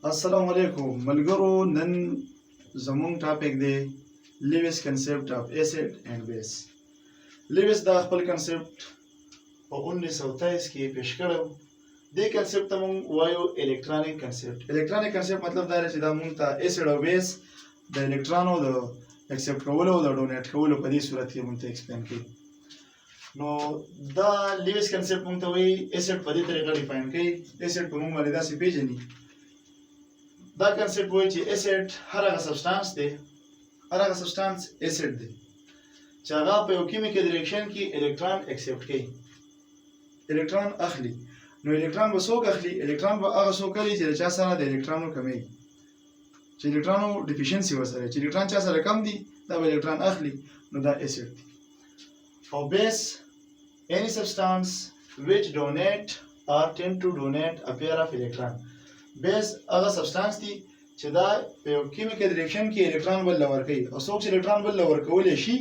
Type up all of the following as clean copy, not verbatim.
السلام علیکم ملګرو، نن زمونږ ټاپک دی لیوس کنسپټ اف اسید اینډ بیس۔ لیوس دا خپل کنسپټ په 1923 کې پیش کړو۔ دې کنسپټ ته مونږ وایو الکترونیک کنسپټ۔ الکترونیک کنسپټ مطلب دا دی چې دا مونږ ته اسید او بیس د الکترونو د اکسپټ کولو او د ډونیټ کولو په دې صورت کې مونږ ته ایکسپلین کوي۔ نو دا لیوس کنسپټ مونږ ته وایي اسید په دې طریقه ډیفاین کوي، اسید په مونږ باندې داسې پیژني۔ دا کنسپټ وایي چې اسید هر هغه سبستانس دی، هر هغه سبستانس اسید دی چې هغه په یو کیمیکل ریاکشن کې الکترون اکسپټ کوي، الکترون اخلي۔ نو الکترون به څوک اخلي؟ الکترون به هغه څوک اخلي چې چا سره د الکترونو کمی، چې الکترونو ډیفیشنسي ورسره، چې الکترون چا سره کم دي، دا به الکترون اخلي، نو دا اسید دی۔ او بیس، any substance which donate or tend to donate a pair of electron۔ بیس هغه سبستانس دی چې دا په یو کیمیکل ریاکشن کې الکترون بل ورکوي، او څوک چې الکترون بل ورکولی شي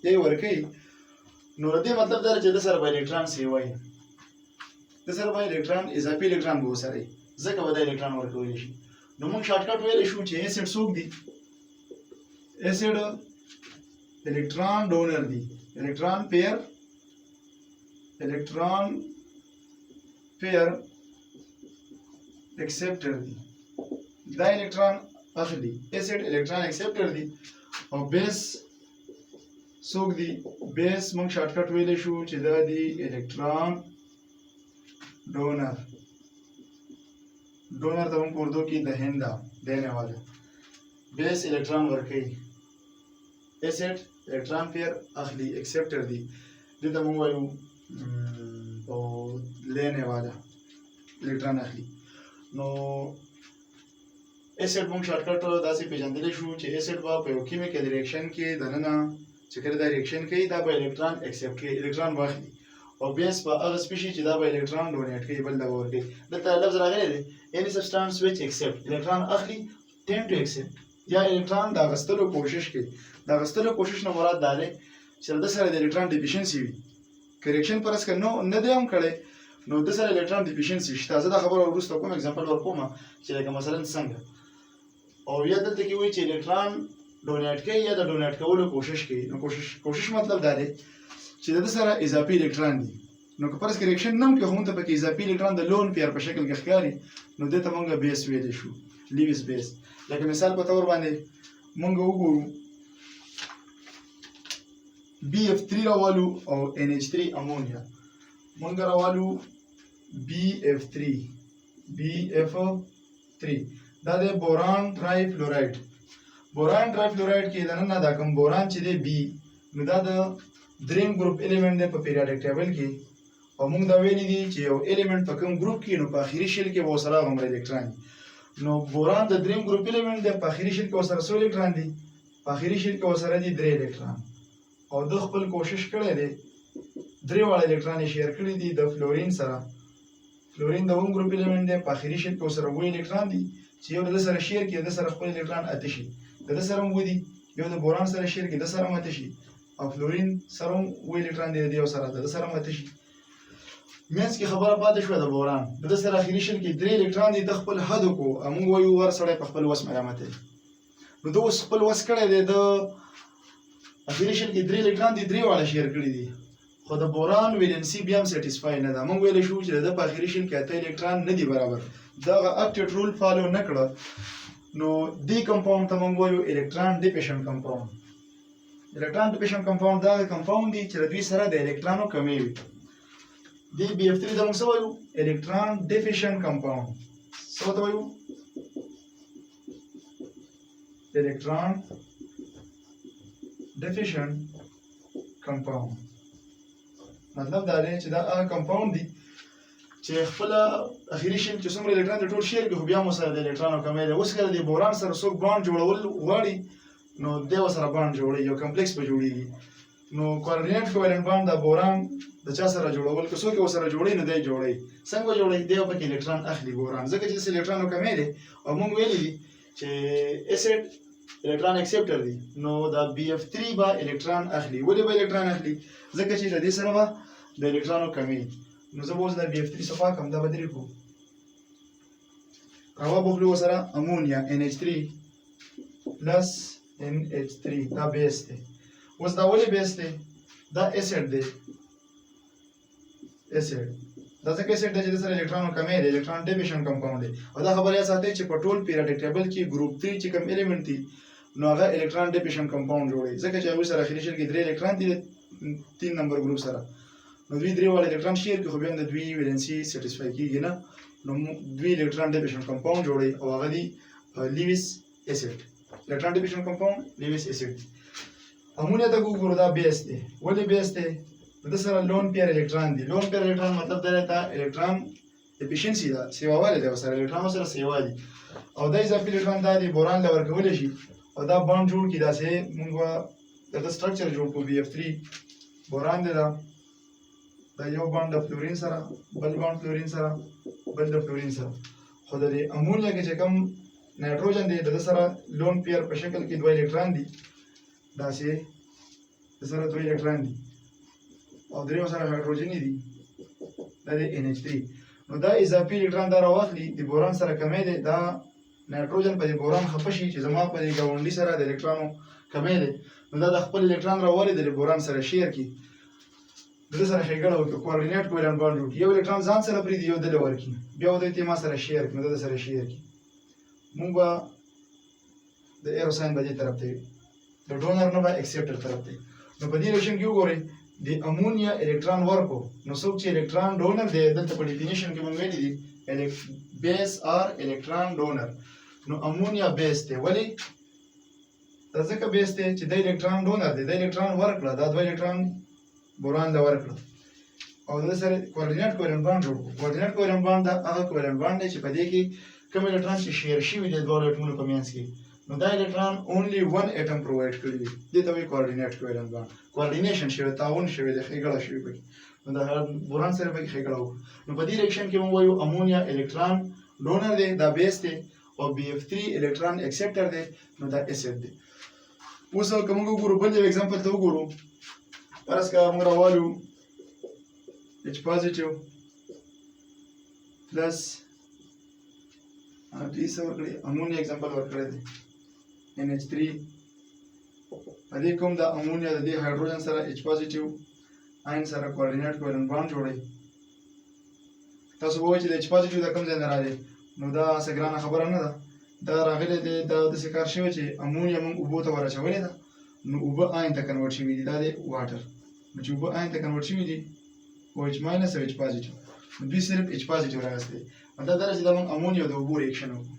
یا یې ورکوي، نو د دې مطلب دا دی چې د سره به الکترون سیوي، د سره به الکترون، اضافي الکترون به وسره، ځکه به دا الکترون ورکولی شي۔ نو موږ شارټکټ ویلی شو چې اسید څوک دي؟ اسید الکترون ډونر دي، الکترون پیر اکسپټر دي، دا الکترون اخلي، اسید الکترون اکسپټر دي۔ او بیس څوک دي؟ بیس موږ شارټکټ ویلی شو چې دا دي الکترون ډونر۔ ډونر ته موږ په اردو کې دهنده، دینے والا۔ بیس الکترون ورکوي، اسید الکترون پیر اخلي، اکسپټر دي، دې ته موږ وایو او لینے والا، الکترون اخلي۔ نو اسید موږ شارټکټ داسې پیژندلی شو چې اسید به په یو کیمیکل ریاکشن کې دننه چې کله دا ریاکشن کوي، دا به الکترون اکسپټ کوي، الکترون به اخلي، او بیس به هغه سپیشي چې دا به الکترون ډونیټ کوي، بل دا به ورکوي۔ دلته لفظ راغلی دی any substance which accept، الکترون اخلي، tend to accept یا الکترون د اخیستلو کوشش کوي۔ د اخیستلو کوشش نه مراد دا دی چې د سره د الکترون ډیفیشنسي وي، که ریاکشن فرض که نو نه دی هم کړی، نو د سره الکترون ډیفیشنسي شته۔ زه دا خبره وروسته کوم، اگزامپل ورکوم چې لکه مثلا څنګه۔ او یا دلته کې وایي چې الکترون ډونیټ کوي یا د ډونیټ کولو کوشش کوي، نو کوشش مطلب دا دی چې د سره اضافي الکترون دي، نو که فرض کې ریاکشن نم کې هم ته پکې اضافي الکترون د لون پیر په شکل کې ښکاري، نو دې ته مونږ بیس ویلی شو، لیوس بیس۔ لکه مثال په تور باندې مونږ وګورو، بی اف 3 راوالو او ان ایچ 3 امونیا مونږ راوالو۔ بی اف 3، بی اف 3 دا د بوران ټرای فلورایډ۔ بوران ټرای فلورایډ کې دننه دا کوم بوران چې دی بی، نو دا د دریم ګروپ الیمنټ دی په پیریاډیک ټیبل کې، او موږ دا ویلي دي چې یو الیمنټ په کوم ګروپ کې، نو په اخیری شیل کې به ورسره هغومره الکترون دي۔ نو بوران د دریم ګروپ الیمنټ دی، په اخیری شیل کې ورسره څو الکترون دي؟ په اخیری شیل کې ورسره دي درې الکترون، او د خپل کوشش کړی دی، درې واړه الکترون یې شیر کړي دي د فلورین سره۔ فلورین د اووم ګروپ الیمنټ دی، په اخیری شیل کې ورسره اووه الکترون دي چې یو د سره شیر کړي، د سره خپل الکترون اته شي، د ده سره هم اووه دي، یو د بوران سره شیر کړي، د سره هم اته شي، او فلورین سره هم اووه الکترون دی، د یو سره د ده سره هم اته شي۔ منځ کې خبره پاتې شوه د بوران، د ده سره اخیری شیل کې درې الکترون دي۔ د خپل حد کو، موږ وایو هر سړی په خپل وس ملامت دی، نو ده اوس خپل وس کړی دی، د اخیری شیل کې درې الکترون دي، درې واړه شیر کړي دي، خو د بوران ویلنسي بیا هم سیټیسفای نه ده۔ موږ ویلی شو چې د ده په اخیری شیل کې اته الکترون نه دي برابر، دغه اکټیټ رول فالو نه کړه، نو دې کمپاوند ته موږ وایو الکترون ډیفیشنټ کمپاوند۔ الکترون ډیفیشنټ کمپاوند دا کمپاوند دی چې د دوی سره د الکترونو کمی وي۔ دې بی اف 3 ته موږ څه وایو؟ الکترون ډیفیشنټ کمپاوند۔ څه ورته وایو؟ الکترون ډیفیشنټ کمپاوند۔ مطلب دا دی چې دا هغه کمپاوند دی چې خپل اخیری شیل چې څومره الکترون دی ټول شیر کړي، خو بیا مو سره د الکترونو کمی دی۔ اوس کله د بوران سره څوک بانډ جوړول غواړي، نو دی ورسره بانډ جوړوي، یو کمپلیکس به جوړیږي۔ نو کوارډینیټ کویلنټ بانډ د بوران د چا سره جوړول، که څوک یې ورسره جوړوي، نو دی جوړوي۔ څنګه جوړوي؟ دی پکې الکترون اخلي بوران، ځکه چې داسې الکترونو کمی دی، او موږ ویلي دي چې اسید الکترون اکسپټر دی، نو دا بی اف 3 به الکترون اخلي۔ ولې به الکترون اخلي؟ ځکه چې د دې سره به د الکترونو کمی۔ نو زه به اوس دا بی اف 3 صفا کړم، دا به درې کړو۔ راوبخلو سره امونیا NH3 پلس NH3، دا بیس دی. اوس دا ولې بیس دی؟ دا اسید دی. اسید دا ځکه اسید دی چې د سره الکترونو کمی دی، الکترون ډیفیشنټ کمپاوند دی. او دا خبره یاد ساتئ چې په ټول پیریاډیک ټیبل کې ګروپ 3 چې کوم الیمنټ دي، نو هغه الکترون ډیفیشنټ کمپاوند جوړوي، ځکه چې هغوی سره اخري شل کې درې الکترون دي 3 نمبر ګروپ سره، نو دوی درې واړه الکترون شیر کړي، خو بیا هم د دوی ویلنسي سټیسفای کیږي نه. نو دوی الکترون ډیفیشنټ کمپاوند جوړوي او هغه دي لیویس اسید، الکترون ډیفیشنټ کمپاوند لیویس اسید. امونیا ته وګورو، دا بیس دی. ولې بیس دی؟ د سره لون پیر الکترون دی. لون پیر الکترون مطلب دا دی دا الکترون افیشنسي ده، سیواوالی دی ورسره، الکترون ورسره سیوا دي، او دا اضافي الکترون دا دی بوران له ورکولی شي او دا بانډ جوړ کړي. داسې موږ به د ده سټرکچر جوړ کړو. بي اف 3 بوران دی، دا یو بانډ د فلورین سره، بل بانډ فلورین سره، بل د فلورین سره. خو د دې امونیا کې چې کوم نایټروجن دی، د ده سره لون پیر په شکل کې دوه الکترون دي، داسې د سره دوه الکترون دي او درې سره هایدروجن دي، دا دی NH3. نو دا اضافي الکترون دا راواخلي، د بوران سره کمی دی، دا نایټروجن په دې بوران خفه شي چې زما په دې ګاونډي سره د الکترونو کمی دی، نو دا د خپل الکترون راولي، د بوران سره شیر کړي، د ده سره ښېګڼه وکړي، کوارډینیټ کویلنټ بانډ جوړ کړي. یو الکترون ځان سره پرېږدي، یو دله ورکړي، بیا ودی ته ما سره شیر کړي، نو ده سره شیر کړي. موږ به د ایرو ساین به دې طرف ته وي، د ډونر نه به اکسپټر طرف ته. نو په دې ریاکشن کې وګورئ، د امونیا الکترون ورکو، نو څوک چې الکترون ډونر دی، دلته په ډیفینیشن کې مونږ ویلي دي بیس آر الکترون ډونر، نو امونیا بیس دی. ولی؟ دا ځکه بیس دی چې د الکترون ډونر دی، د الکترون ورکړه، دا دوه الکترون بوران له ورکړه او د سره کوارډینیټ کویلنټ بانډ جوړ کړو. کوارډینیټ کویلنټ بانډ دا هغه کویلنټ بانډ دی چې په دې کې کوم الکترون چې شیر شوي دی دواړو اټمونو په منځ کې، نو دا الکترون اونلی 1 اټم پرووایډ کړی وي، دې ته وایي کوارډینیټ کویلنټ بانډ. کوارډینیشن شوی، تعاون شوی دی، ښېګړه شوې پکې، نو د بوران سره پکې ښېګړه وکړه. نو په دې ریاکشن کې موږ وایو امونیا الکترون ډونر دی، دا بیس دی، او بي اف 3 الکترون اکسپټر دی، نو دا اسید دی. اوس که موږ وګورو بل یو اگزامپل ته وګورو، فرض که موږ راوالو H پازیټیو پلس دوی څه ورکړي، امونیا اگزامپل ورکړی دی NH3. په دې کوم د امونیا د دې هایدروجن سره H پازیټیو آین سره کوارډینیټ کویلنټ بانډ جوړوي. تاسو به وایئ چې د H پازیټیو د کوم ځای نه راغلی؟ نو دا څه ګرانه خبره نه ده، دا راغلی دی، دا داسې کار شوی چې امونیا موږ اوبو ته ور اچولې ده، نو اوبه آین ته کنورټ شوي دي، دا دی واټر. نو چې اوبه آین ته کنورټ شوي دي، او H ماینس او H پازیټیو، نو دوی صرف H پازیټیو راغستی. مطلب دا چې دا موږ امونیا د اوبو ریاکشن وکړو،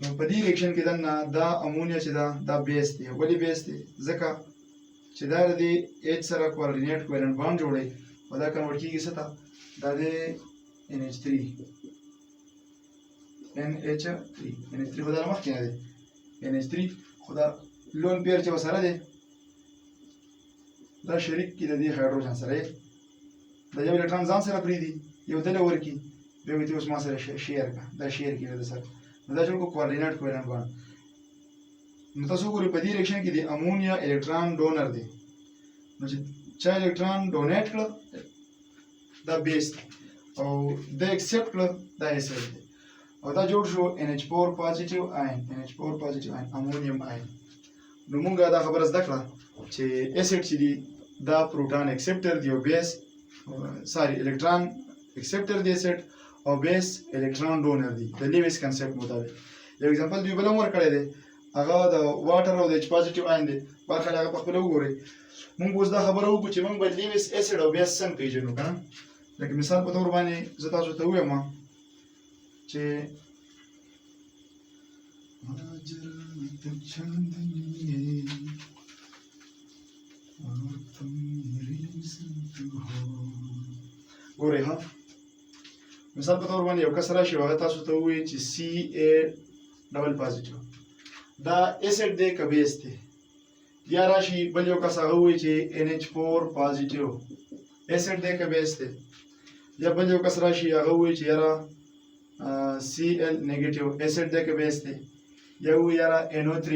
نو په دې ریاکشن کې دننه دا امونیا چې دا دا بیس دی. ولې بیس دی؟ ځکه چې دا د دې H سره کوارډینیټ کویلنټ بانډ جوړوي او دا کنورټ کیږي څه ته؟ دا دی NH3، NH3، NH3، خو دا مخکې نه دی NH3، خو دا لون پیر چې ورسره دی دا شریک کړي د دې هایدروجن سره، دا یو الکترون ځان سره پرېږدي، یو دله ورکړي، بیا وایي ته اوس ما سره شیر کړه، دا شیر کړي د سره، نو دا جوړ کړو کوارډینیټ کویلنټ بانډ. نو تاسو وګورئ په دې ریاکشن کې د امونیا الکترون ډونر دی، نو چې چا الکترون ډونیټ کړه دا بیس دی، او دا اکسپټ کړه دا اسید دی، او دا جوړ شو NH4 پازیټیو آین، NH4 پازیټیو آین، امونیم آین. نو مونږ دا خبره زده کړه چې اسید چې دی دا پروټون اکسپټر دی او بیس، ساری، الکترون اکسپټر دی اسید، او بیس الکترون ډونر دی د لیویس کنسپټ مطابق. یو اگزامپل دوی بل هم ورکړی دی، هغه د واټر او د H پازیټیو آین دی، برخه هغه په خپله وګورئ. مونږ اوس دا خبره وکړو چې مونږ به لیویس اسید او بیس څنګه پیژنو که نه. لکه مثال په تور باندې زه تاسو ته ووایم چې आज रात चांदनी है और तुम मेरे साथ हो. ګورئ ها، مثال په تور باندې یو کس راشي، هغه تاسو ته ووایي چې سی ای ډبل پازیټیو دا اسید دی که بیس دی؟ یا راشي بل یو کس، هغه ووایي چې NH4 پازیټیو اسید دی که بیس دی؟ یا بل یو کس راشي، هغه ووایي چې یاره سی ال نیگیټیو اسید دی که بیس دی؟ یا ووایي یاره NO3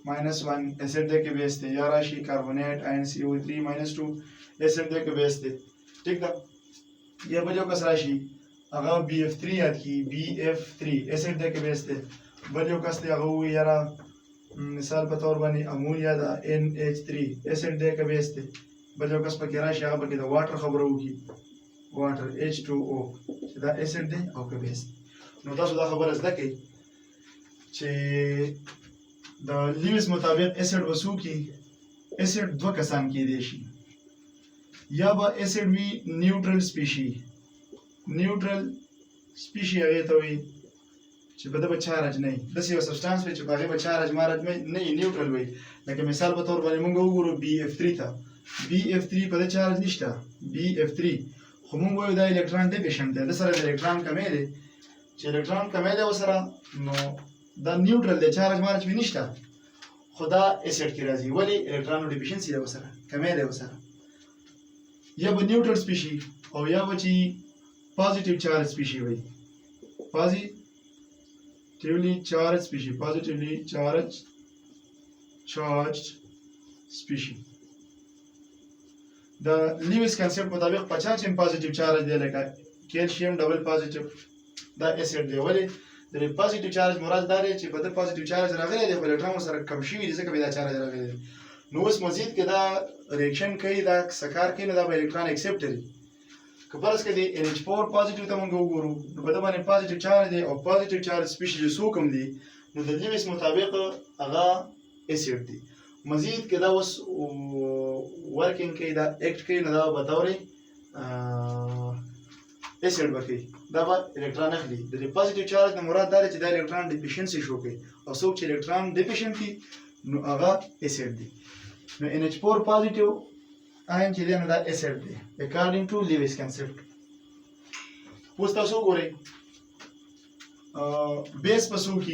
ماینس 1 اسید دی که بیس دی؟ یا راشي کاربونیټ آین CO3 ماینس 2 اسید دی که بیس دی؟ ټیک ده. یا بل یو کس راشي، هغه بي اف 3 یاد کی، بي اف 3 اسید دی که بیس دی. بل یو کس دی، هغه ووایي یاره مثال په تور باندې امونیا ده، ان ایچ 3، اسید دی که بیس دی؟ بل یو کس پکې راشي، هغه پکې د واټر خبره وکړي، واټر ایچ 2 او، چې دا اسید دی او که بیس دی؟ نو تاسو دا خبره زده کړئ چې د لیوس مطابق اسید به څوک وي. اسید دوه کسان کېدی شي، یا به اسید وي نیوټرل سپیشي. نیوټرل سپیشي هغې ته وایي چې په ده به چارج نه وي، داسې یو سبسټانس وي چې په هغې به چارج مارج نه وي، نیوټرل وي. لکه مثال په تور باندې موږ وګورو بي اف 3 ته، بي اف 3 په ده چارج نشته، بي اف 3، خو موږ وایو دا الکترون ډیفیشنټ دی، ده سره د الکترون کمی دی. چې الکترون کمی دی ورسره، نو دا نیوټرل دی، چارج مارج پې نشته، خو دا اسید کې راځي. ولې؟ الکترونو ډیفیشنسي ده ورسره، کمی دی ورسره. یا به نیوټرل سپیشي او یا به چې پازیټیو چارج سپیشي وي، پازیټیولی چارج سپیشي، پازیټیولی چارجډ سپیشي. د لیوس کنسپټ مطابق په چا چې پازیټیو چارج دی، لکه کیلشیم ډبل پازیټیو، دا اسید دی. ولې؟ د پازیټیو چارج مراد دا دی چې په ده پازیټیو چارج راغلی دی، خو الکترون ورسره کم شوي دي، ځکه به دا چارج راغلی دی. نو اوس مزید که دا ریاکشن کوي، دا څه کار کوي، نو دا به الکترون اکسپټ لري. که فرض کړئ ان ایچ 4 پازیټیو ته مونږ وګورو، نو په ده باندې پازیټیو چارج دی او پازیټیو چارج سپیشل چې څوک هم دي، نو د لیوس مطابق هغه اسید دی. مزید که دا اوس ورکینګ کوي، دا اکټ کوي، نو دا به بطور اسید به کوي، دا به الکترون اخلي. د دې پازیټیو چارج نه مراد دا دی چې دا الکترون ډیفیشنسي شو کوي، او څوک چې الکترون ډیفیشنټ دي نو هغه اسید دی. نو ان ایچ 4 پازیټیو آین چې دی، نو دا اسید دی اکارډینګ ټو لیوس کنسپټ. اوس تاسو وګورئ بیس په څوک،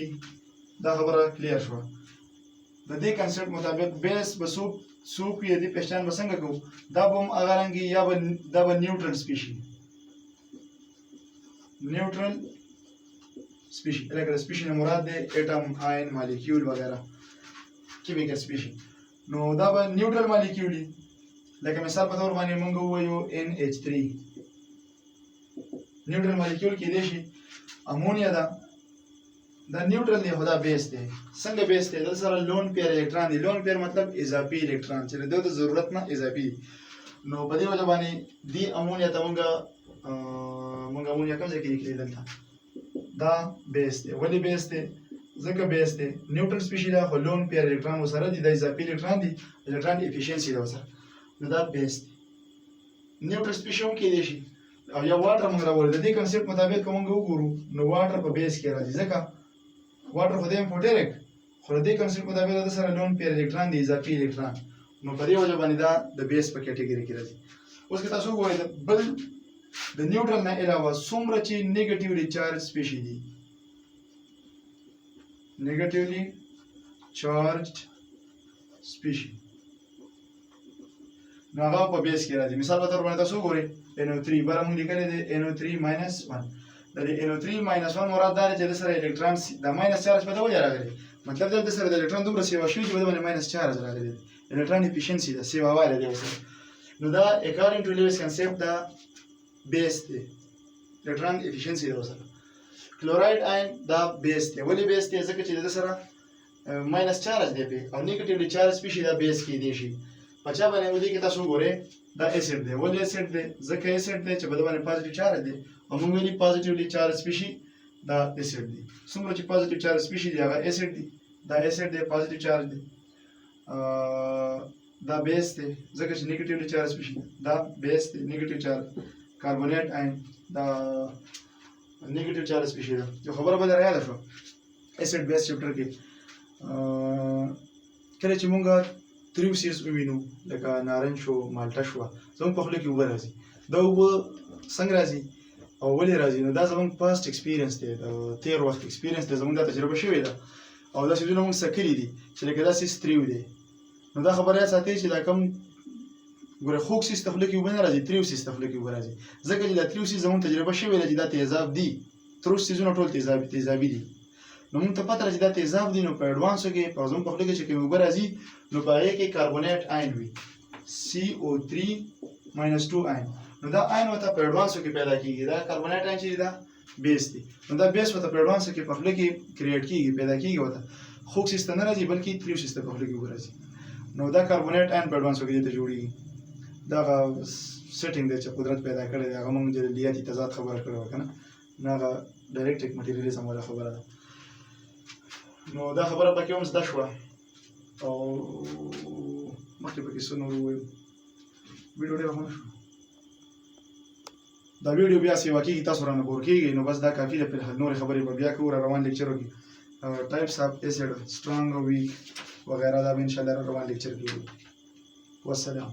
دا خبره کلیر شوه. د دې کنسپټ مطابق بیس به څوک وي، د دې پہچان به څنګه کوو؟ دا به هم هغه رنګ، یا به دا به نیوټرل سپیشي، نیوټرل سپیشي، لکه د سپیشي نه مراد دی اټم، آین، مالیکیول وغیرہ، کیمیکل سپیشي. نو دا به نیوټرل مالیکیول، لکه مثال په تور باندې مونږ ووایو ان ایچ 3 نیوټرل مالیکیول کېدای شي. امونیا ده، دا نیوټرل دی خو دا بیس دی. څنګه بیس دی؟ د سره لون پیر الکترون دی. لون پیر مطلب اضافي الکترون چې د د ضرورت نه اضافي دی. نو په دې وجه باندې دی امونیا ته مونږ امونیا کوم ځای کې لیکلي؟ دلته. دا بیس دی. ولې بیس دی؟ ځکه بیس دی، نیوټرل سپیشي ده، خو لون پیر الکترون ورسره دي، دا اضافي الکترون دي، الکترون افیشنسي ده ورسره، نو دا بیس دی. نیوټرل سپیشي هم کېدای شي او یا واټر موږ راوړو. د دې کنسپټ مطابق که موږ وګورو نو واټر په بیس کې راځي، ځکه واټر خو دی امفوټریک، خو د دې کنسپټ مطابق د سره لون پیر الکترون دی، اضافي الکترون، نو په دې وجه باندې دا د بیس په کیټګوري کې راځي. اوس که تاسو وګورئ، بل د نیوټرل نه علاوه څومره چې نیگیټیولی چارج سپیشي دي، نیگیټیولی چارجډ سپیشي، نو هغه په بیس کې راځي. مثال په تور باندې تاسو وګورئ NO3، بره موږ لیکلی دی NO3 ماینس 1. د دې NO3 ماینس 1 مراد دا دی چې د سره الکترون د ماینس چارج په ولې راغلی؟ مطلب دا د سره د الکترون دومره سیوا شوی چې په باندې ماینس چارج راغلی دی، الکترون افیشنسي ده، سیوا والی دی ورسره. نو دا اکارډینګ ټو لیوس کنسپټ دا بیس دی، الکترون افیشنسي ده ورسره. کلوراید آین دا بیس دی. ولې بیس دی؟ ځکه چې د سره ماینس چارج دی پې، او نیگیټیولی چارج سپیشي دا بیس کې دی شي. په چا باندې ودی کې تاسو وګورئ، دا اسید دی. ولې اسید دی؟ ځکه اسید دی چې په ده باندې پازیټیو چارج دی، او موږ ویلي پازیټیولی چارج سپیشي دا اسید دی. څومره چې پازیټیو چارج سپیشي دی هغه اسید دی. دا اسید دی، پازیټیو چارج دی. دا بیس دی ځکه چې نیگیټیولی چارج سپیشي، دا بیس دی، نیگیټیو چارج. کاربونیټ آین دا نیگیټیو چارج سپیشي ده. یو خبره به در یاده شوه، اسید بیس چپټر کې کله چې مونږ تریو څیز ووینو، لکه نارنج شو، مالټه شوه، زموږ په خوله کې اوبه راځي. دا اوبه څنګه راځي او ولې راځي؟ نو دا زموږ پاست ایکسپیرینس دی، د تیر وخت ایکسپیرینس دی، زموږ دا تجربه شوې ده او دا څیزونه موږ څکلي دي چې لکه دا څیز تریو دی. نو دا خبره یاد ساتئ چې دا کوم ګوره خوږ څیز ته خوله کې اوبه نه راځي، تریو څیز ته خوله کې اوبه راځي، ځکه چې دا تریو څیز زموږ تجربه شوې ده چې دا تیزاب دي. تروش څیزونه ټول تیزابي دي. نو موږ ته پته ده چې دا تیزاب دي. نو په اډوانسو کې په زموږ په خوله کې چې کومې اوبه راځي، نو په هغې کې کاربونیټ آین وي، CO3 ماینس 2 آین. نو دا آین ورته په اډوانسو کې پیدا کیږي. دا کاربونیټ آین چې دا بیس دی، نو دا بیس ورته په اډوانسو کې په خوله کې کریټ کیږي، پیدا کیږي ورته. خوږ څیز ته نه راځي، بلکې تریو څیز ته په خوله کې راځي. نو دا کاربونیټ آین په اډوانسو کې ته جوړیږي. دا سیټینګ دی چې قدرت پیدا کړی دی. هغه موږ جلیلیاتي تضاد خبره کړې وه که نه؟ نو هغه ډایرکټ مټیریالیزم والا خبره ده. نو دا خبره پکې هم زده شوه، او مخکې پکې څه نور وویو. ویډیو ډېره خو نه شوه. دا ویډیو بیا سیوا کېږي، تاسو رانه بور کېږئ. نو بس دا کافي ده فلحال، نورې خبرې به بیا کوو روان لیکچرو کې. ټایپس اف اسید، سټرانګ او ویک وغیرہ، دا به انشاءالله روان لیکچر کې وي. والسلام.